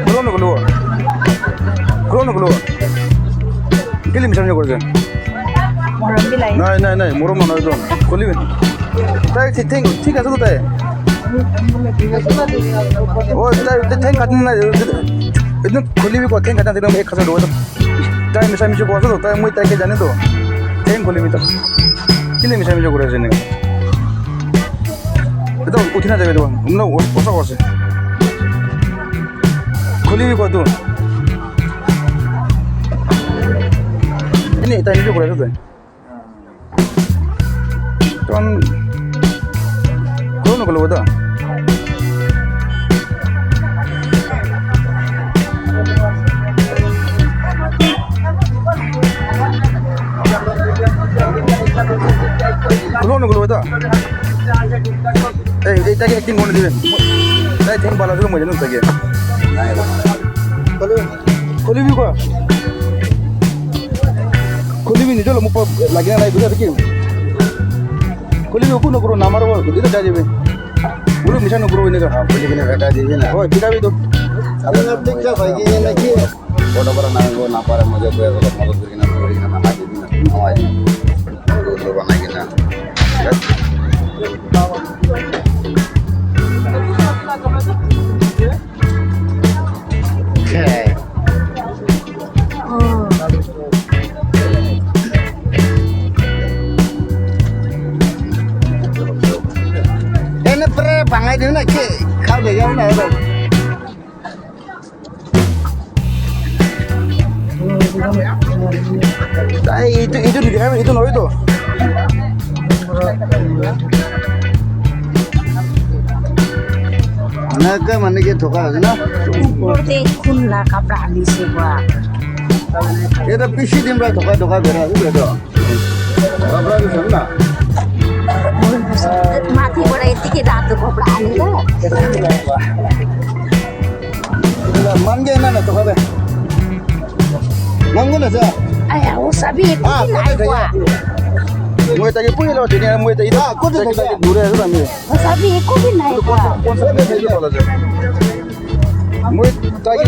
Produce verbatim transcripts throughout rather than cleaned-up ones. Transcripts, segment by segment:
Khulon khulon. Khulon khulon. Kili misam nyok kore. Morom bilai. Nai nai nai, morom mana itu. Khuli bin. Tai thing thing thing kasu tai. Oh, tai thing katin na. Itu khuli bi ko thing katin thing ek kasu do. Tai misam nyok kore, tai mui tai ke jane to. Thing khuli bi ta. Kili misam nyok kore sini. Itu uthi na jabe tu. Mna osa osa. Khuli bi ko tu. Ini tai ni ko tu. Ton. Kono ko lo da. Khulon khulon ta. Eh, eh, ta ke acting kone dibe. Ta thing bala sulu mo janu ta ke. Khuli bi ko. Khuli bi ni jolo mo pa lagi na lai buda ki. Khuli bi ko no kuro namar wo, ita jaje be. Bulu misha no kuro ini ka. Ah, khuli bi ni ka jaje be na. Oh, tika bi to. Ado na tika bagi na ki. Bodo bara na ngo na para mo je ko ko mo ko na ko na na ji na. Mo ai. Ko ko ba na ji na. Okay. Ene pre bangai de na ke. Kau de yang na. Ai, itu, itu di, itu no itu. Na ka mane ke thoka na? Ute khun la kapra ali se wa. Eta pisi din ra thoka, thoka bera, bera. Kapra ni sana. Mati bora iti ke datu kapra ani da. Mangge na na to kabe. Mangu na sa. Aya, usabi ko na kwa. Muay Thai pun lo, sini Muay Thai. Ah, ko de dure sa mi. Usabi ko bin na kwa. Muay Thai.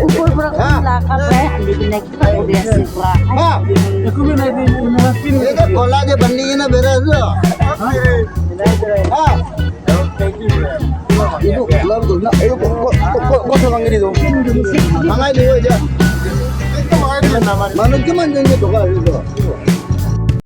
Ukur bra la kapra ani bin na. Ha? Ye to kola je bandi na bera jo. Ha? Itu keluar tu. Na, ayo, ko, ko, ko, ko, ko, ko, ko, mangai dia aja. Mana cuma jangan tu kalau itu.